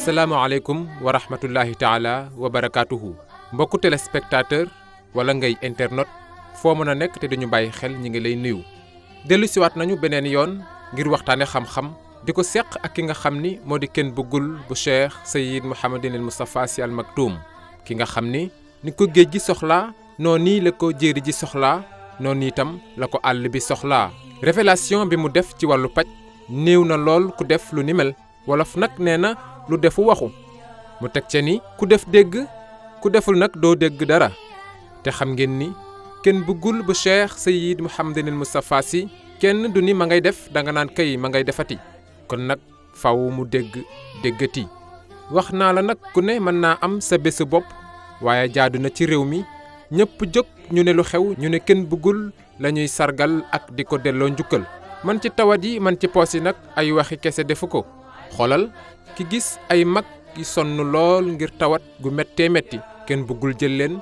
asalaamaaleykum wa rahmatullahi taala wa barakaatuhu mbokku téléspectateur wala ngay internet foo mën a nekk te duñu bàyyi xel ñi ngi lay nuyu dellu siwaat nañu beneen yoon ngir waxtaane xam-xam di ko seq ak ki nga xam ni moo di kenn bëggul bu Cheikh Seyyid Mouhamadinil Moustapha Sy Al Maktoum ki nga xam ni ko géej gi soxlaa noonu nii la ko jéeri ji soxlaa noonu itam la ko àll bi soxlaa révélation bi mu def ci wàllu paj néew na lool ku def lu ni mel wolof nag nee na lu defu waxu mu teg ca ni ku def dégg ku deful nag doo dégg dara te xam ngeen ni kenn bëggul bu Cheikh Seyyid Mouhamadinil Moustapha Sy kenn du ni ma ngay def danga naan kay ma ngay defati kon nag faw mu déggati wax naa la nag ku ne mën naa am sa bésu bopp waaye jaadu na ci réew mi ñëpp jóg ñu ne lu xew ñu ne kenn bëggul la ñuy sargal ak di ko delloo njukkal man ci tawat yi man ci poos yi nag ay waxi kese defu ko xoolal ki gis ay mag yi sonn lool ngir tawat gu méttee métti kenn bëggul jël leen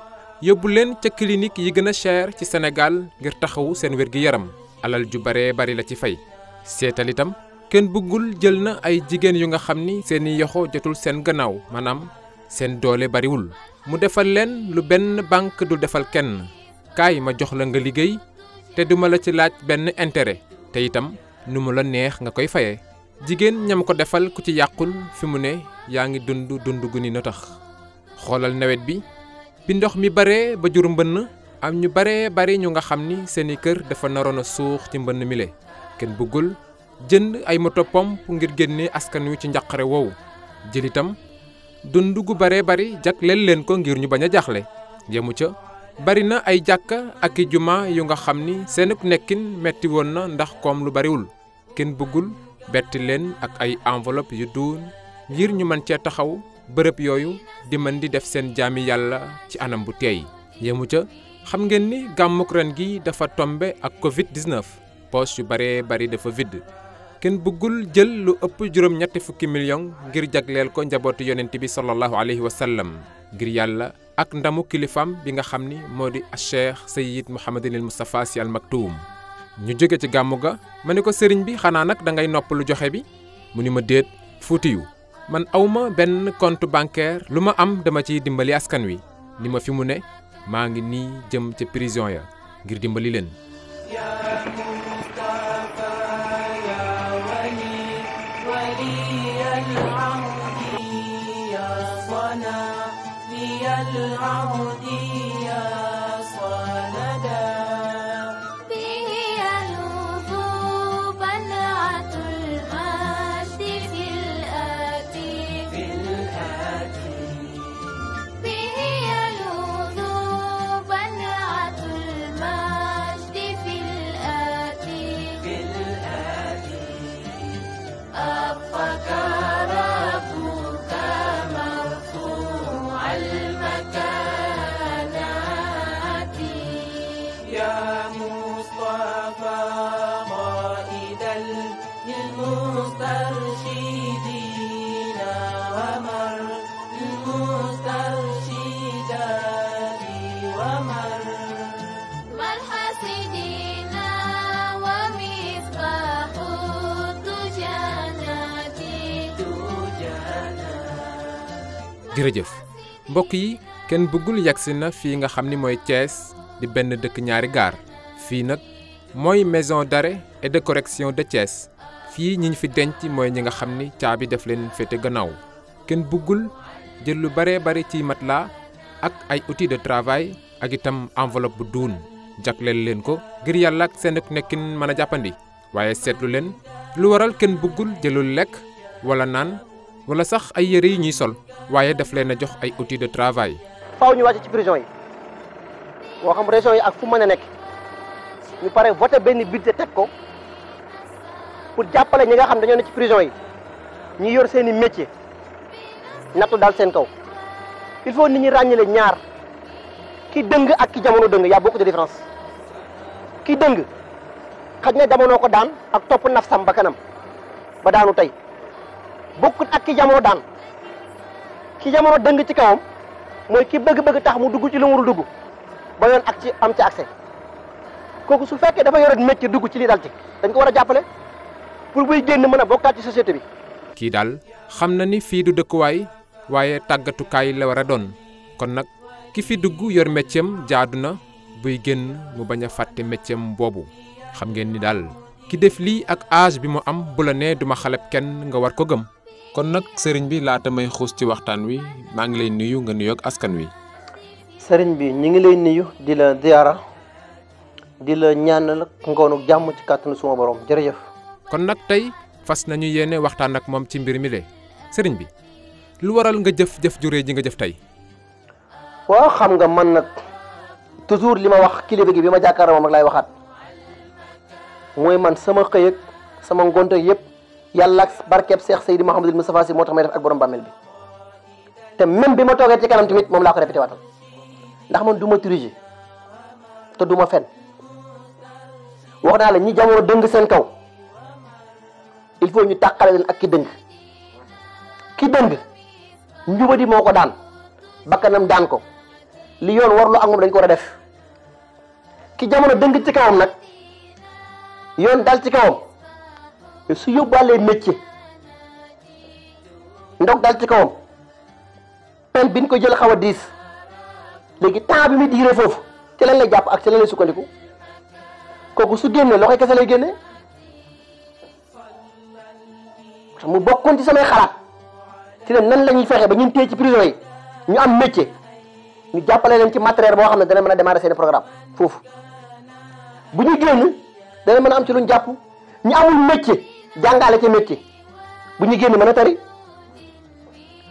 yóbbu leen ca clinique yi gën a cher ci Sénégal ngir taxawu seen wér-gi-yaram alal ju baree bari la ci fay seetal itam kenn bëggul jël na ay jigéen yu nga xam ni seeni yoxo jotul seen gannaaw maanaam seen doole bariwul mu defal leen lu benn banque du defal kenn kaay ma jox la nga liggéey te duma la ci laaj benn intérêt te itam nu mu la neex nga koy fayee jigéen ñam ko defal ku ci yàqul fi mu ne yaa ngi dund gu ni na tax xoolal nawet bi ndox mi bare ba jur mbënn am ñu bare bari ñu nga xam ni seeni kër dafa naroon a suux ci mbënn mi le kenn bëggul jënd ay moto pompe ngir génne askan wi ci njàqare woowu jël itam dund gu bare bari jagleel leen ko ngir ñu bañ a jaaxle yemu ca bari na ay jàkka ak i juma yu nga xam ni seenuk nekkin metti woon na ndax koom lu bariwul kenn bëggul betti leen ak ay enveloppe yu duun ngir ñu mën cee taxaw bërëb yooyu di mën di def seen jaami yàlla ci anam bu teey yemu ca xam ngeen ni gàmmuk ren gi dafa tombe ak Covid-19 poche yu bare bari dafa vide kenn bëggul jël lu ëpp juróom-ñetti fukki million ngir jagleel ko njabootu yonent bi sallallahu alayhi wa sallam ngir yàlla ak ndamu kilifam bi nga xam ni moo di Cheikh Seyyid Mouhamadinil Moustapha Sy Al Maktoum ñu jóge ci gàmmu ga ma ne ko sëriñ bi xanaa nag da ngay noppalu joxe bi mu ni ma déet fuutiyu man awma benn compte bancaire lu ma am dama ciy dimbali askan wi ni ma fi mu ne maa ngi nii jëm ca prison ya ngir dimbali leen jërëjëf mbokk yi kenn bëggul yagsi na fii nga xam ni mooy Thiès di benn dëkk ñaari gaar fii nag mooy maison d'arrêt et de correction de Thiès fii ñi ñu fi denc mooy ñi nga xam ni caabi def leen féete gannaaw kenn bëggul jël lu bare bari ci matelas ak ay outils de travail ak itam enveloppe bu duun jagleel leen ko ngir yàlla ak seen nekkin mën a jàppandi waaye seetlu leen lu waral kenn bëggul jëlul lekk wala naan wala sax ay yére yi ñuy sol waaye daf leen a jox ay outils de travail. faaw ñu wàcc ci prison yi moo xam région yi ak fu mën a nekk ñu pare voté benn budget teg ko pour jàppale ñi nga xam dañoo ne ci prison yi ñi yor seen i métier nattu daal seen kaw il faut nit ñi ràññale ñaar ki dëng ak ki jamono dëng y a beaucoup de différence ki dëng xaj na jamono ko daan ak topp nafsam ba kanam ba daanu tey bokkut ak ki jamono daan ki jamono dëng ci kawam mooy ki bëgg-bëgg tax mu dugg ci lu mu warul dugg ba yoon ak ci am ci accès kooku su fekkee dafa yore dugg ci lii dal ci dañ ko war a jàppale pour buy génn mën a bokkaat ci société bi. kii daal xam na ni fii du dëkkuwaay waaye tàggatukaay la war a doon kon nag ki fi dugg yor métiem jaadu na buy génn mu bañ a fàtte métiem boobu xam ngeen ni daal ki def lii ak âge bi mu am bu la nee duma xaleb kenn nga war ko gëm. kon nag sëriñ bi laata may xuus ci waxtaan wi maa ngi lay nuyu nga nuyoog askan wi. sëriñ bi ñu ngi lay nuyu di la ziyaara di la ñaanal ngoonu jàmm ci kàttanu suma borom jërëjëf. kon nag tey fas nañu yéene waxtaan ak moom ci mbir mi de sëriñ bi lu waral nga jëf ju rëy ji nga jëf tey. waaw xam nga man nag toujours li ma wax kilifa gi bi ma jàkkaarloo moom rek laay waxaat mooy man sama xëy ak sama ngont ak yëpp yàlla ak barkeeb Cheikh Seydi Mouhamadul Moustapha Sy moo tax may def ak borom bàmmeel bi te même bi ma toogee ci kanam tamit moom laa ko répété waatal ndax man du ma tricher te du ma fen wax naa la ñi jamono dëng seen kaw il faut ñu tàqale leen ak ki dëng njubadi moo ko daan bakkanam daan ko li yoon warlu ak moom dañ ko war a def ki jamono dëng ci kawam nag yoon dal ci kawam su yóbbaalee métier ndog dal ci kawam pen bi ñu ko jël xaw a diis léegi temps bi muy diiree foofu ci lan lay jàpp ak ci lan lay sukkandiku kooku su génnee loxoy kese lay génnee mu bokkoon ci samay xalaat ci ne nan la ñuy fexe ba ñun téye ci prison yi ñu am métier ñu jàppale leen ci matériel boo xam ne dana mën a démarrer seen programme foofu bu ñu génn dana mën a am ci luñ jàpp ñu amul métier jàngale ci métier bu ñu génn mën a tari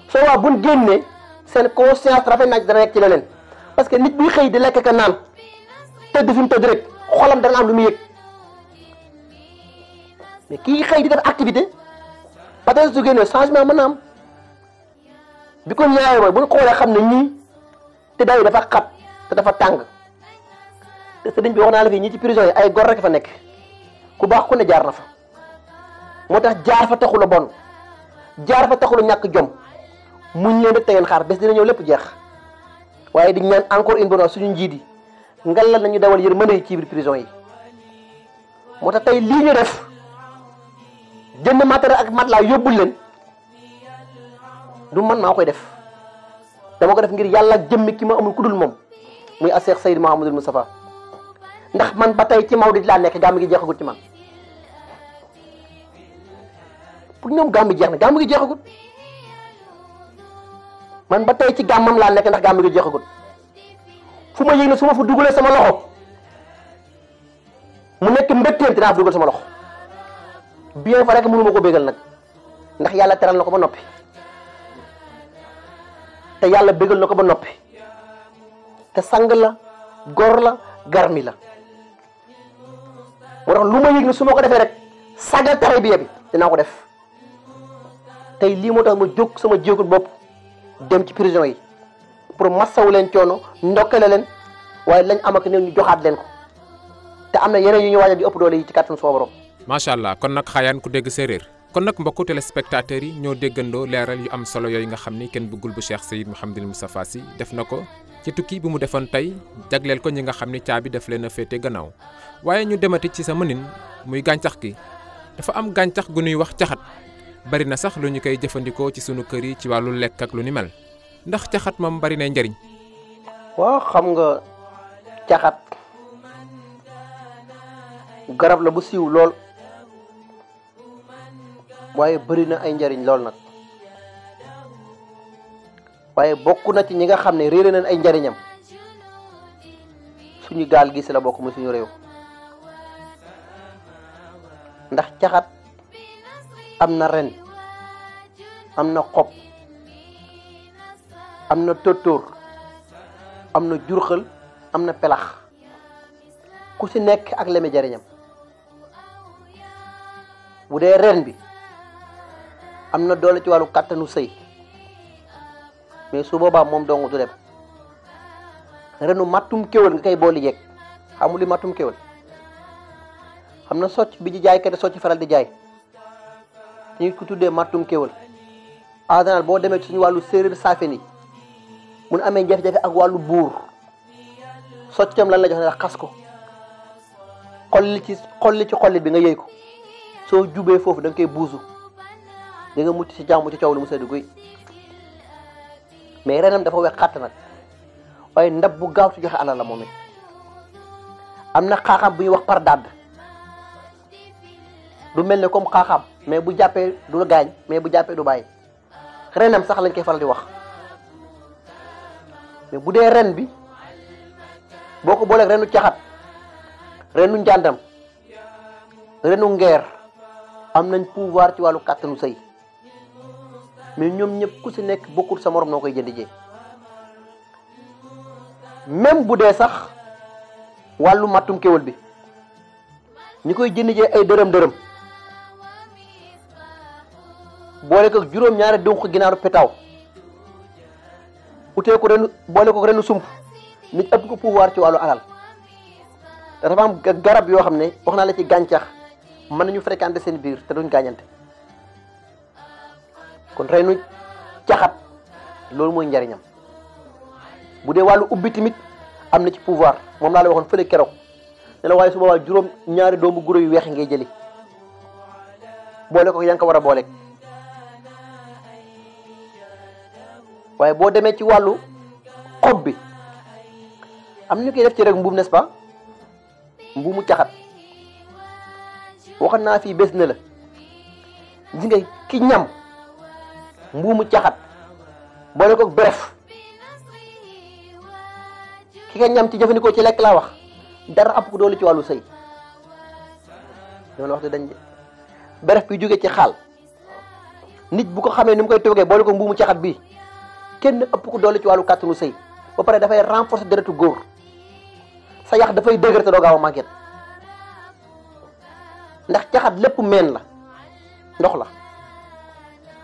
soo waa buñ génnee seen conscience rafet naaj dana nekk ci leneen parce que nit buy xëy di lekk ka naan tëdd fi mu tëdd rek xolam dana am lu muy yëg mais kii xëy di def activité peut-être su génnee changement mën na am bi ko ñaaree mooy bu ñu xoolee xam ne ñii te day dafa xat te dafa tàng te sëriñ bi wax naa la fii ñii ci prison yi ay gor rek fa nekk ku baax ku ne jaar na fa moo tax jaar fa taxul a bon jaar fa taxul a ñàkk jom muñ leen rek te ngeen xaar bés dina ñëw lépp jeex waaye di ñaan encore une fois suñu njiit yi ngalal nañu dawal yërmande yi ci biir prison yi moo tax tey lii ñu def jënd matériel ak matelas yóbbul leen du man maa koy def dama ko def ngir yàlla ak jëmmi ki ma amul ku dul moom muy a Cheikh Seydi Mouhamadul Moustapha ndax man ba tey ci Maodo laa nekk gàmm gi jeexagut ci man pour ñoom gàmm gi jeex na gàmm gi jeexagut man ba tey ci gàmmam laa nekk ndax gàmm gi jeexagut fu ma yëg ne su ma fa dugalee sama loxo mu nekk mbégteem dinaa fa dugal sama loxo bien fa rek mënu ma ko bégal nag ndax yàlla teral na ko ba noppi te yàlla bégal na ko ba noppi te sang la gor la garmi la moo tax lu ma yëg ne su ma ko defee rek sagal tarbiya bi dinaa ko def tey lii moo tax ma jóg sama jéegul bopp dem ci prison yi pour massawu leen coono ndokkale leen waaye lañ am ak ne ñu joxaat leen ko te am na yeneen yu ñu waajal di ëpp doole yi ci kàttan suma borom. macha allah kon nag xaayaan ku dégg séeréer kon nag mbokku téléspectateurs yi ñoo déggandoo leeral yu am solo yooyu nga xam ni kenn bëggul bu Cheikh Seydi Mouhamadul Moustapha Sy def na ko ci tukki bi mu defoon tey jagleel ko ñi nga xam ni caabi daf leen a féete gannaaw waaye ñu demati ci sa mënin muy gàncax gi dafa am gàncax gu ñuy wax caxat bari na sax lu ñu koy jëfandikoo ci sunu kër yi ci wàllu lekk ak lu ni mel ndax caxat moom bari nay njariñ. waaw xam nga caxat garab la bu siiw lool waaye bari na ay njariñ lool nag waaye bokk na ci ñi nga xam ne réere nañ ay njariñam suñu gaal gi si la bokk muy suñu réew ndax caxat am na ren am na xob am na tóortóor am na jurxal am na pelax ku si nekk ak lemi jariñam bu dee ren bi am na doole ci wàllu kàttanu sëy mais su boobaa moom dong du dem renu mattum kéwél nga koy booli jeeg xamul li mattum kéwél xam na socc bi di jaay kat socc faral di jaay ñu ko tuddee mattum kéwél en général boo demee ci suñu wàllu séeréer saafeen yi mun amee jafe-jafe ak wàllu buur soccam lan la jox ne la xas ko xolli ci xollit bi nga yëy ko soo jubee foofu da nga koy buusu di nga mucc ci jàmm ci coow lu mu sedd guy mais renam dafa wex xàtt nag waaye ndab bu gaaw ci joxe alal la moom it am na xaaxam bu ñuy wax par dadd du mel ne comme xaaxam mais bu jàppee du la gaañ mais bu jàppee du bàyyi renam sax lañ koy faral di wax mais bu dee ren bi boo ko booleeg renu caxat renu njàndam renu ngeer am nañ pouvoir ci wàllu kàttanu sëy mais ñoom ñëpp ku si nekk bokkul sa morom noo koy jënd jee même bu dee sax wàllu mattum kéwél bi ñi koy jënd jee ay dërëm boole ko juróom-ñaari dunq ginaaru pétaw utee ko renu boole ko renu sump nit ëpp ko pouvoir ci wàllu alal te dafa am garab yoo xam ne wax naa la ci gàncax mën nañu fréquenter seen biir te duñ gaañante kon renu caxat loolu mooy njariñam bu dee wàllu ubbi tamit am na ci pouvoir moom laa la waxoon fële keroog ne la waaye su boobaa juróom-ñaari doomu guro yu weex ngay jëli boole ko yaa ngi ko war a booleeg waaye boo demee ci wàllu xob bi am na ñu koy def ci rek mbuum n'est-ce pas mbuumu caxat waxoon naa fii bés na la gis nga ki ñam mbuumu caxat boole ko bref ki nga ñam ci jëfandikoo ci lekk laa wax dara ëpp ko doole ci wàllu sëy loolu wax de dañ bref bi jógee ci xaal nit bu ko xamee ni mu koy toggee boole ko mbuumu caxat bii kenn ëpp ko doole ci wàllu kàttanu sëy ba pare dafay renforcer deretu góor sa yax dafay dëgër te doo gaaw a màgget ndax caxat lépp meen la ndox la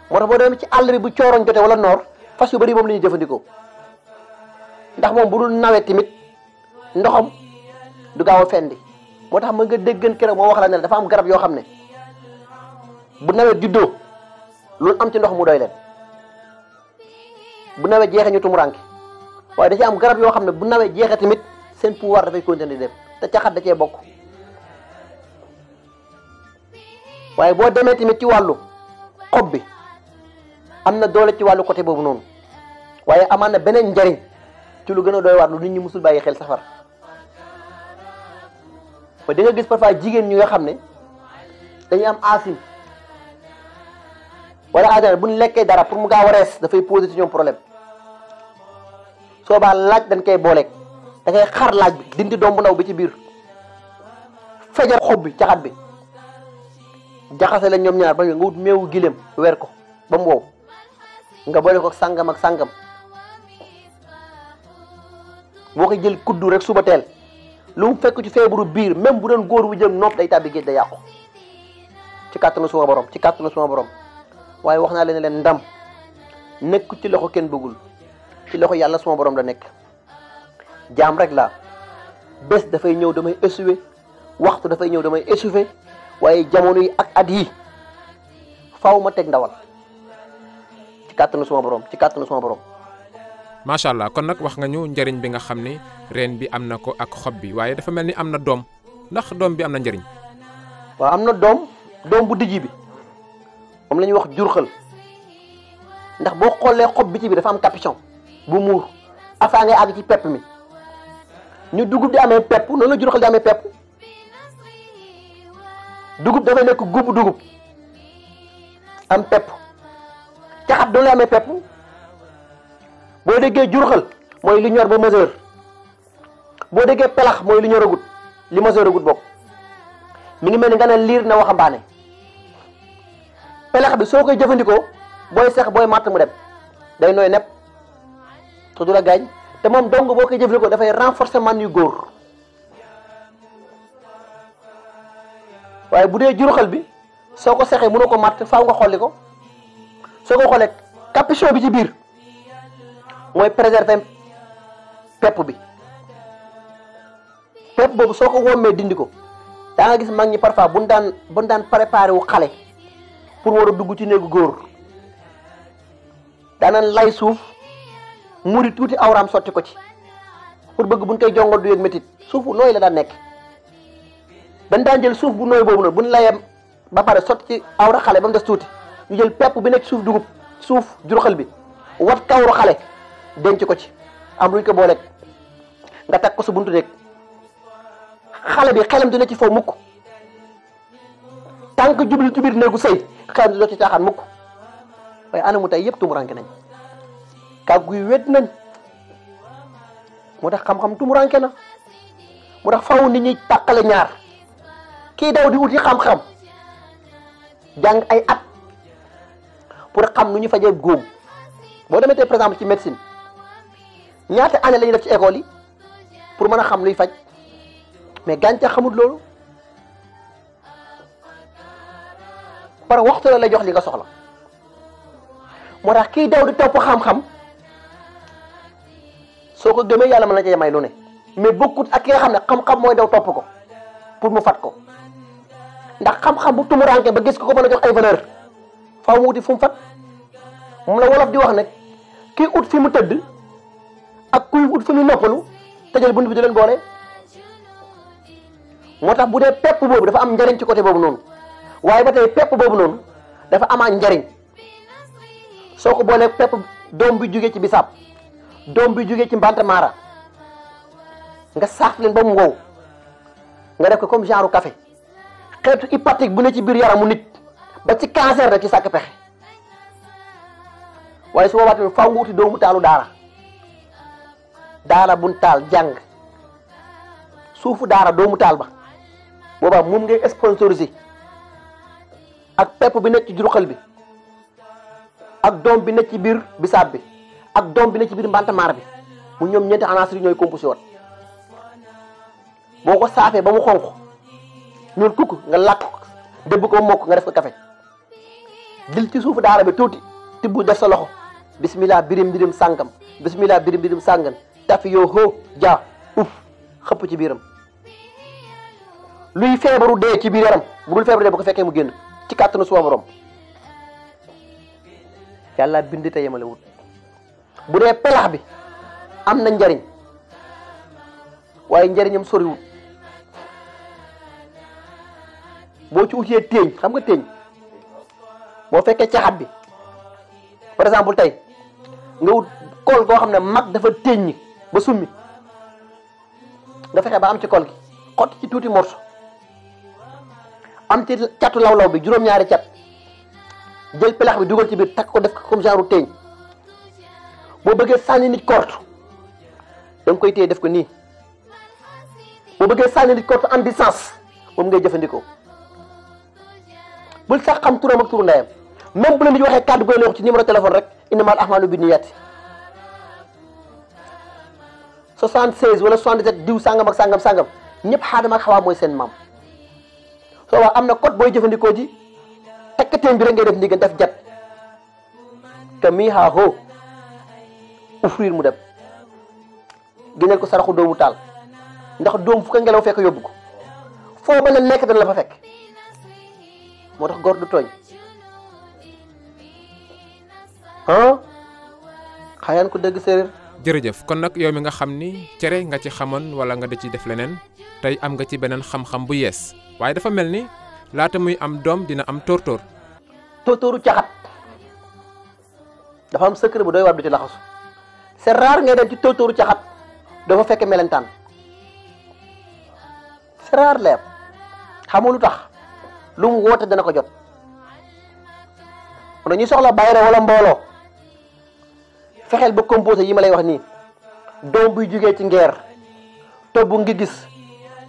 moo tax boo demee ci àll bi bu cooroon jotee wala noor fas yu bari moom la ñuy jëfandikoo ndax moom bu dul nawet tamit ndoxam du gaaw a fendi moo tax ma nga déggan keroog moo wax la ne dafa am garab yoo xam ne bu nawet juddoo loolu am ci ndox mu doy leen bu nawet jeexee ñu tumuranke waaye da ci am garab yoo xam ne bu nawet jeexee tamit seen pouvoir dafay continuer di dem te caxat da cee bokk waaye boo demee tamit ci wàllu xob bi am na doole ci wàllu côté boobu noonu waaye amaan na beneen njariñ ci lu gën a doy waar lu nit ñi musul bàyyi xel safar ba di nga gis parfois jigéen ñi nga xam ne dañuy am asim wala agent bu ñu lekkee dara pour mu gaaw a rees dafay poser ci ñoom problème soo baa laaj dañ koy booleeg da ngay xar laaj bi dindi doom bu ndaw bi ci biir fejar xob bi caxat bi jaxase la ñoom ñaar ba nga wut meewu gileem weer ko ba mu wow nga boole ko sàngam ak sàngam boo ko jël kuddu rek suba teel lu mu fekk ci feebaru biir même bu doon góor wu jëm nopp day tàbbi géej day yàqu ci kàttanu suma borom ci kàttanu suma borom waaye wax naa leen ndam nekku ci loxo kenn bëggul ci loxo yàlla suma borom la nekk jaam rek la bés dafay ñëw damay échoué waxtu dafay ñëw damay échoué waaye jamono yi ak at yi faaw ma teg ndawal ci kàttanu suma borom ci kàttanu suma borom. macha allah kon nag wax nga ñu njëriñ bi nga xam ne reen bi am na ko ak xob bi waaye dafa mel ni am na doom ndax doom bi am na njëriñ. waaw am na doom bu dijji bi moom la ñuy wax jurxal ndax boo xoolee xob bi ci bi dafa am capuchon bu muur afaa ngay àgg ci pepp mi ñu dugub di amee pepp noonu la jurxal di amee pepp dugub dafay nekk gubu dugub am pepp caxat doonu la amee pepp boo déggee jurxal mooy li ñor ba mesure boo déggee pelax mooy li ñoragut li mesure agut bokk mi ngi mel ni nga ne liir na waxambaane pelax bi soo koy jëfandikoo booy sex booy màtt mu dem day nooy nepp te du la gaañ te moom dong boo koy jëfandikoo dafay renforcer man yu góor waaye bu dee jurxal bi soo ko sexee mënoo ko màtt faaw nga xolli ko soo ko xoolee capuchon bi ci biir mooy préserver pepp bi pepp boobu soo ko wommee dindi ko daa nga gis mag ñi parfois bu ñu daan préparé wu xale pour war a dugg ci néegu góor daanaan lay suuf muri tuuti awraam sotti ko ci pour bëgg buñ koy jongal du yëg métit suufu nooy la daan nekk dañ daan jël suuf bu nooy boobu noonu buñ layee ba pare sotti ci awra xale ba mu des tuuti ñu jël pepp bi nekk suuf dugub suuf juruxal bi wat kawru xale denc ko ci am luñ ko booleeg nga teg ko sa buntu nekk xale bi xelam dina ci foofu mukk tànk jublu ci biir néegu sëy xelam dina ci caaxaan mukk waaye anamu tey yëpp tumuranke nañ kàggu yi wét nañ moo tax xam-xam tumuranke na moo tax faw nit ñi tàqale ñaar kii daw di wuti xam-xam jàng ay at pour xam nu ñu fajee góom boo demee tey par exemple ci médecine ñaata année la ñuy def ci école yi pour mën a xam luy faj mais gàncax xamut loolu par waxtu la lay jox li nga soxla moo tax kii daw di topp xam-xam soo ko gëmee yàlla mën na cee may lu ne mais bokkut ak ki nga xam ne xam-xam mooy daw topp ko pour mu fat ko ndax xam-xam bu tumuranke ba gis ko mën a jox ay valeur faaw mu wuti fu mu fat moom la wolof di wax ne kii ut fi mu tëdd ak kuy ut fi mu noppalu tëjal bunt bi di leen boole moo tax bu dee pepp boobu dafa am njariñ ci côté boobu noonu waaye ba tey pepp boobu noonu dafa amaat njariñ soo ko boolee pepp doom bi jógee ci bisaab doom bi jógee ci mbanta maara nga saaf leen ba mu wow nga def ko comme genre café xeetu hépatique bu ne ci biir yaramu nit ba ci cancer rek ci sàkk pexe waaye su boobaa tamit faaw nga wuti doomu taalu daara buñ taal jàng suufu daara doomu taal ba boobaa moom ngay sponsorisé ak pepp bi nekk ci juruxal bi ak doom bi nekk ci biir bisaab bi ak doom bi nekk ci biir mbantamaar bi mu ñoom ñeenti anaasir ñooy composé woon boo ko saafee ba mu xonq ñuul kukk nga làkk dëbb ko mokk nga def ko café dil ci suufu daara bi tuuti tibb def sa loxo bismillah birim birim sàngam bismillah birim birim sàngam tafi yoo hoo jaa uf xëpp ci biiram luy feebaru dee ci biir yaram bu dul feebaru dee bu ko fekkee mu génn ci kàttanu suwa borom yàlla bind te yemale wut bu dee pelax bi am na njariñ waaye njariñam soriwut boo ci utee téeñ xam nga téeñ boo fekkee caxat bi par exemple tey nga wut kool goo xam ne mag dafa téeñ ba summi nga fexe ba am ci kool gi xotti ci tuuti morso am ci catu law-law bi juróom-ñaari cat jël pelax bi dugal ci biir takk ko def ko comme genre téeñ boo bëggee sànni nit korte da nga koy téye def ko nii boo bëggee sànni nit korte en distance moom ngay jëfandikoo bul sax xam turam ak turu ndeyam même bu la nit waxee kàddu goy la wax ci numéro téléphone rek innamal a'maalu binniyaati 76 wala 77 diw sàngam ak sàngam sàngam ñëpp Aadama ak Xawaa mooy seen maam soo wax am na code booy jëfandikoo ji tekkateen bi rek ngay def ndigal def jat te mii haa hoo offrir mu dem génneel ko saraxu doomu taal ndax doom fu ko ngelaw fekk yóbbu ko foo ba la nekk dana la fa fekk moo tax góor du tooñ xayaan ko dëgg séeréer. jërëjëf kon nag yow mi nga xam ni cere nga ci xamoon wala nga da ci def leneen tey am nga ci beneen xam-xam bu yees waaye dafa mel ni laata muy am doom dina am tóortóor. tóortóoru caxat dafa am secret bu doy war du ci laxasu c'est rare ngay dem ci tóortóoru caxat dafa fekk melentaan c'est rare leer xamul lu tax lu mu woote dana ko jot kon ñuy soxla bayre wala mbooloo fexeel ba composé yi ma lay wax nii doom buy jógee ci ngeer tobbu ngi gis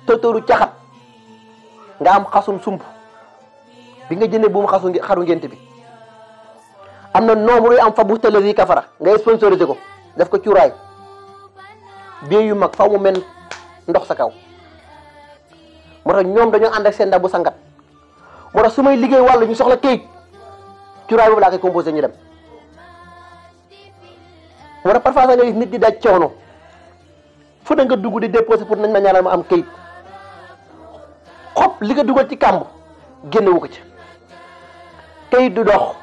tóortóoru caxat nga am xasum sump bi nga jëndee bu mu xaru ngént bi am na nombre yu am fa bu tëlëri kafara ngay sponsorisé ko def ko cuuraay bie yu mag faw mu mel ndox sa kaw moo tax ñoom dañoo ànd ak seen ndax bu sangat moo tax su may liggéey wàllu ñu soxla kayit cuuraay boobu laa koy composé ñu dem moo tax parfois nga gis nit di daj coono fu da nga dugg di déposé pour nañ ma ñaanal ma am kayit xob li nga dugal ci kàmb génnewu ko ci kayit du dox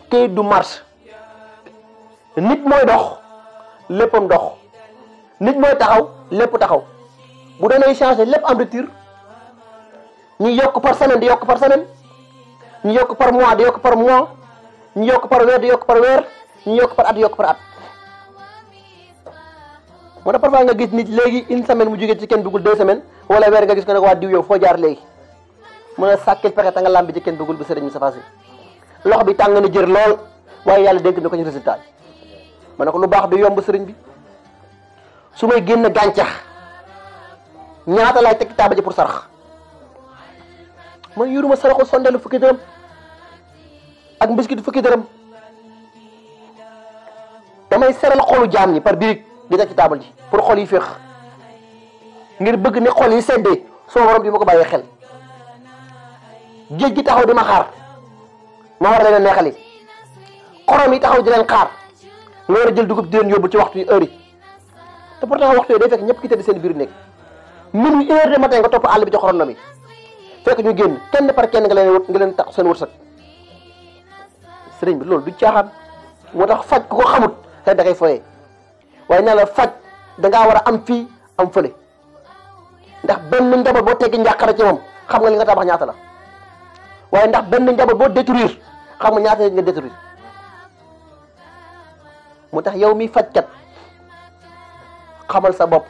kayit du marche nit mooy dox léppam dox nit mooy taxaw lépp taxaw bu doonay changé lépp am rupture ñi yokk par semaine di yokk par semaine ñu yokk par mois di yokk par mois ñu yokk par weer di yokk par weer ñu yokk par at di yokk par at. moo tax parfois nga gis nit léegi une semaine mu jógee ci kenn bëggul 2 semaines wala weer nga gis ko ne ko waa diw yow foo jaar léegi mën a sàkkil pexe ta nga lambi ci kenn bëggul bu sëriñ Moustapha Sy loxo bi tàng na jër lool waaye yàlla dénk na ko ñu résultat ma ne ko lu baax du yomb sëriñ bi su may génn gàncax ñaata laay teg taaba ji pour sarax man yuruma saraxu sondelu fukki dërëm ak mbiskit fukki dërëm damay seral xolu jaam ñi par birig di teg ci taabal ji pour xol yi féex ngir bëgg ni xol yi seddee soo borom di ma ko bàyyee xel géej gi taxaw di ma xaar ma war leen a neexali xorom yi taxaw di leen xaar nga war a jël dugub di leen yóbbu ci waxtu yi heure yi te pourtant waxtu yi day fekk ñëpp ki tëdd seen biir nekk minuit 1h du matin nga topp àll bi ci xorom mi fekk ñu génn kenn par kenn nga leen tax seen wërsëg sëriñ bi loolu du caaxaan moo tax faj ku ko xamut xëy da koy foyee waaye nee la faj dangaa war a am fii am fële ndax benn njaboot boo teggi njàqare ci moom xam nga li nga tabax ñaata la waaye ndax benn njaboot boo détruire xam nga ñaata nga détruire mu tax yow mi fajkat xamal sa bopp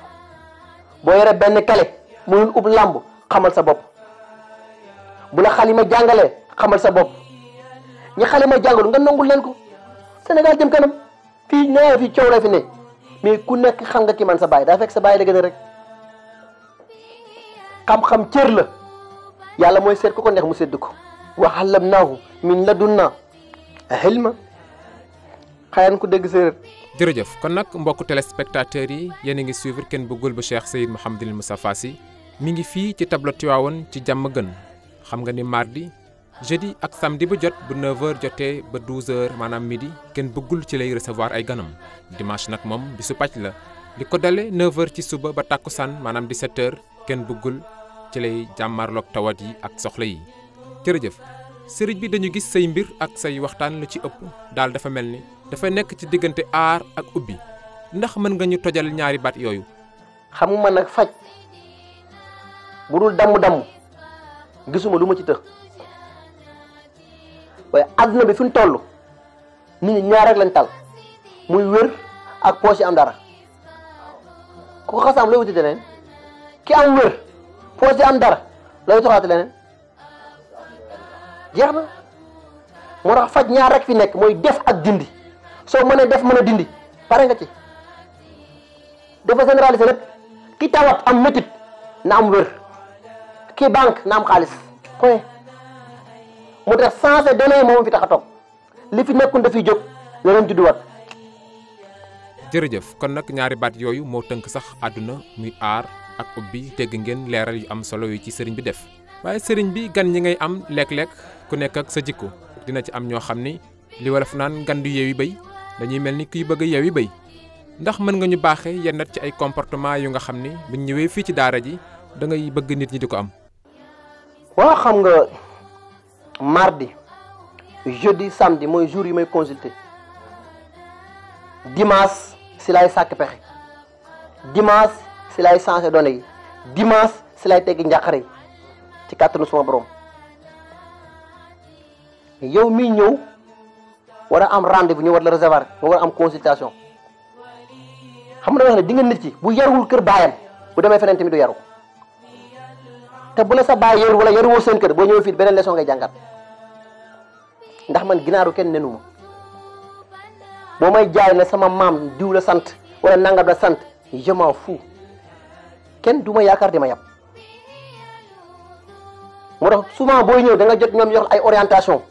boo yore benn kale mënul ub làmb xamal sa bopp bu la xalima jàngalee xamal sa bopp ñi xalima jàngalu nga nangul leen ko Sénégal jëm kanam fii nee fii coow la fi ne mais ku nekk xam nga ki man sa baay daa fekk sa baay la gën a rek xam-xam cër la yàlla mooy seet ku ko neex mu sedd ko wa allamnaahu min ladunnaa ilma xayan ku dégg séeréer. jërëjëf kon nag mbokku téléspectateurs yi yéen a ngi suivre Ken Bëggul bu Cheikh Seyd Mouhamadul Moustapha Sy mi ngi fii ci tableau Tivaouane ci jàmm gën xam nga ni mardi jeudi ak samedi bu jot bu 9h jotee ba 12h maanaam midi Ken Bëggul ci lay recevoir ay ganam dimanche nag moom bisu pàcc la li ko dale 9h ci suba ba takkusaan maanaam 17h Ken Bëggul ci lay jàmmarloog tawat yi ak soxla yi. jërëjëf sëriñ bi dañu gis say mbir ak say waxtaan lu ci ëpp daal dafa mel ni dafa nekk ci diggante aar ak ubbi ndax mën nga ñu tojal ñaari baat yooyu. xam nga nag faj bu dul damm-damm gisuma lu ma ci të waaye àdduna bi fi mu toll nit ñi ñaar rek lañ tal muy wér ak poche yi am dara ku ko xas am looy wuti leneen ki am wér poche yi am dara looy toxaate leneen jeex na moo tax faj ñaar rek fi nekk mooy def ak dindi soo mënee def mën a dindi pare nga ci dafa généraliser lépp ki tawat am métit na am wér ki banque na am xaalis point mu tax sensé données moom fi tax a toog li fi nekkul dafiy jóg leneen judduwaat. jërëjëf kon nag ñaari baat yooyu moo tënk sax àdduna muy aar ak ubbi dégg ngeen leeral yu am solo yu ci sëriñ bi def waaye sëriñ bi gan ñi ngay am léeg-léeg ku nekk ak sa jikko dina ci am ñoo xam ni li wolof naan gan du yeewi béy dañuy mel ni kuy bëgg a yeewi béy ndax mën nga ñu baaxee yenn ci ay comportement yu nga xam ni buñ ñëwee fii ci daara ji da ngay bëgg nit ñi di ko am. waaw xam nga mardi jeudi samedi mooy jour yi may consulter dimanche si lay sàkk pexe dimanche si lay changé données yi dimanche si lay teggi njàqare yi ci kàttanu suma borom yow mii ñëw war a am rendez-vous ñu war la réservoir nga war a am consultation xam nga wax ne di nga nit ki bu yaruwul kër baayam bu demee feneen tamit du yaru te bu la sa baay yaru wala yaruwoo seen kër boo ñëwee fii beneen leçon ngay jàngat ndax man ginaaru kenn nenu ma boo may jaay ne sama maam diw la sant wala nangam la sant je m'en fous kenn du ma yaakaar di ma yab moo tax souvent booy ñëw da nga jot ñoom jox ay orientation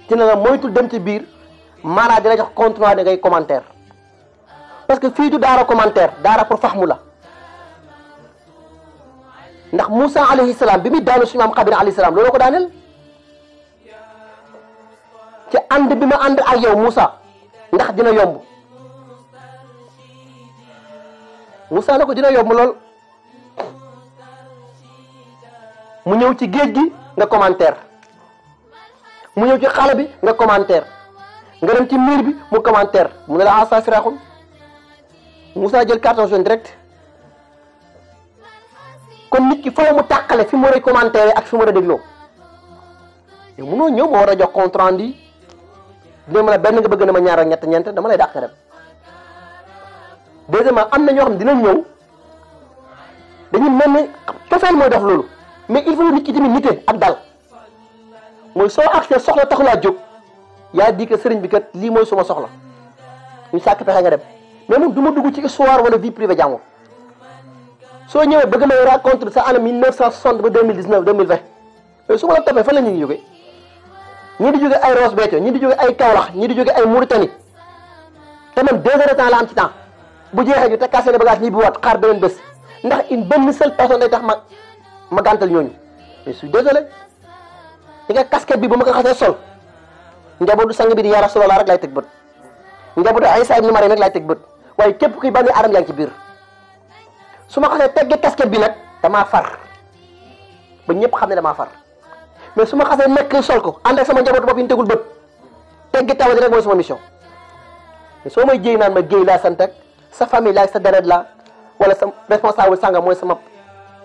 dina la moytul dem ci biir maanaam dina jox continuer da ngay commentaire parce que fii du daara commentaire daara pour faxmu la ndax Moussa alayhi salaam bi muy daanu suñu maam Xadir alayhi salaam looloo ko daaneel ci ànd bi ma ànd ak yow Moussa ndax dina yomb Moussa la ko dina yomb lool mu ñëw ci géej gi nga commentaire mu ñëw ci xale bi nga commentaire nga dem ci miir bi mu commentaire mu ne la asa firaxul Moussa jël carton jaune direct kon nit ki foo mu tàqale fi mu war a commentaire ak fi mu war a dégloo yow mënoo ñëw ma war a jox compte rendu dina ma la benn nga bëgg na ma ñaar ak ñett ñeent dama lay dàq dem. deuxièmement am na ñoo xam ne dinañ ñëw dañuy mel ne cofeel mooy def loolu mais il faut nit ki tamit nite ak dal mooy soo accès soxla taxulaa jóg yaa di que sëriñ bi kat lii mooy suma soxla ñu sàkk pexe nga dem mais moom du ma dugg ci histoire wala vie privée jàmm soo ñëwee bëgg may raconter sa année 1960 ba 2019 2020 mais su ma la toppee fan la ñu ngi jógee ñii di jóge ay Ross Béthio ñii di jóge ay Kaolack ñii di jóge ay Mauritanie te man 2 heures de temps la am ci temps bu jeexee ñu te cassé les bagages ñibbi waat xaar beneen bés ndax benn seule personne day tax ma gàntal ñooñu je suis désolé ñi nga casquette bi ba ma ko xasee sol njabootu sang bi di yaa Rasulallah rek laay teg bët njabootu Isa ibn Maryam rek laay teg bët waaye képp kuy bànni aram yaa ngi ci biir su ma xasee teggee casquette bi nag damaa far ba ñëpp xam ne damaa far mais su ma xasee nekk sol ko ànd ak sama njabootu bopp yi ñu tegul bët teggi tawadi rek mooy sama mission mais soo may jéy naan ma géey laa sant ak sa famille la sa deret la wala sa responsable sanga mooy sama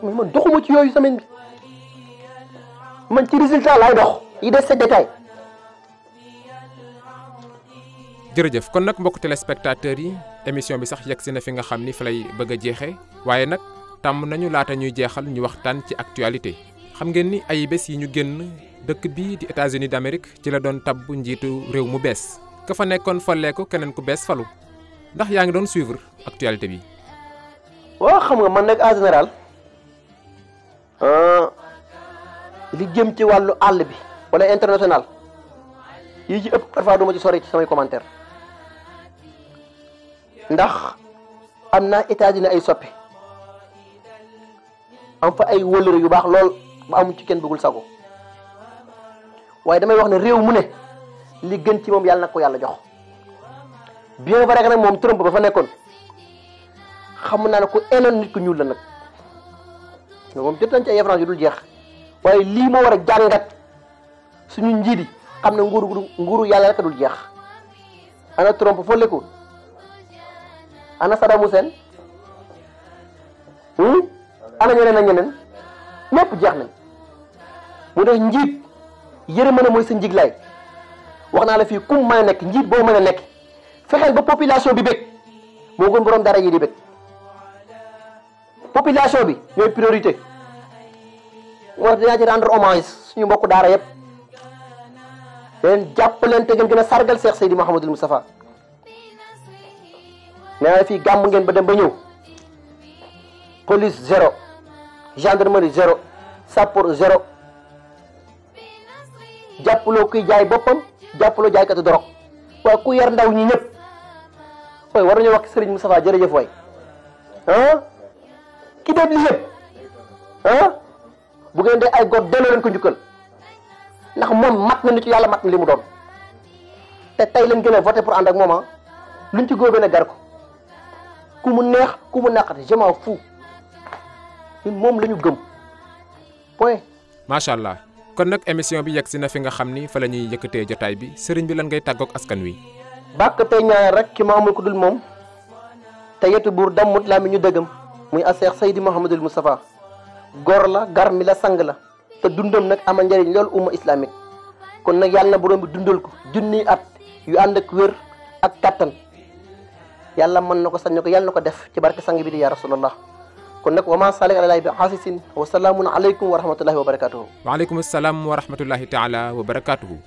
mais man doxuma ci yooyu semaine bi man ci résultat laay dox yi des sa détail. jërëjëf kon nag mbokk téléspectateurs yi émission bi sax yegg si na fi nga xam ni fa lay bëgg a jeexee waaye nag tàmm nañu laata ñuy jeexal ñu waxtaan ci actualité xam ngeen ni ay bés yi ñu génn dëkk bii di États-Unis d'Amérique ci la doon tabb njiitu réew mu bees ka fa nekkoon folleeku keneen ku bees falu ndax yaa ngi doon suivre actualité bi. waaw xam nga man nag en général li jëm ci wàllu àll bi wala international yi ci ëpp parfois duma ci sori ci samay commentaire ndax am naa États-Unis ay soppi am fa ay wëllëre yu baax lool ba amu ci kenn bëggul sago waaye damay wax ne réew mu ne li gën ci moom yàlla na ko yàlla jox bien vrai que nag moom Trump ba fa nekkoon xam naa ne ku enoon nit ku ñuul la nag moom jot nañ ci ay référence yu dul jeex waaye lii moo war a jàngat suñu njiit yi xam ne nguuru yàlla rek a dul jeex ana Trump foo lekku ana Saddam Hussein ana ñeneen ak ñeneen ñëpp jeex nañ mu def njiit yërmande mooy sa njiglaay wax naa la fii kum mën a nekk njiit boo mën a nekk fexeel ba population bi bëgg moo gën borom dara yi di bëgg population bi ñooy priorité moo tax dinaa ci rendre hommage suñu mbokku daara yëpp leen jàppaleen te ngeen gën a sargal Cheikh Seydi Mouhamadul Moustapha nee naa fii gàmm ngeen ba dem ba ñëw police zéro gendarmerie zéro sapeur zéro jàppaloo kuy jaay boppam jàppaloo jaaykatu dorog waaye ku yar ndaw ñi ñëpp waaye war nañoo wax Serigne Moustapha jërëjëf waay ki def li yëpp bu ngeen dee ay góor delloo leen ko njukkal ndax moom mat na nitu yàlla mat na li mu doon te tey lañ gën a voté pour ànd ak moom luñ ci góobee na gar ko ku mu neex ku mu naqati je m'en fous ñun moom la ñu gëm point. macha allah kon nag émission bi yegg si na fi nga xam ni fa la ñuy yëkkatee jotaay bi sëriñ bi lan ngay tàggoog askan wi. bàkk tey ñaar rek ki ma amul ku dul moom te yetu buur dammut laa mi ñu dëggam muy a Seex Seydi Mouhamadul Moustapha gor la gar mi la sang la te dundam nag ama njëriñ loolu umma islamique kon nag yàlla na borom bi dundal ko junniy at yu ànd ak wér ak kattan yàlla mën na ko sañ na ko yàlla na ko def ci barke sang bi di yaa rasulallah kon nag wa ma salik ala bi xaasisin wa salaamun aleykum wa rahmatullahi wa barakatuhu. waaleykum salaam wa rahmatullahi taala wa barakatuhu.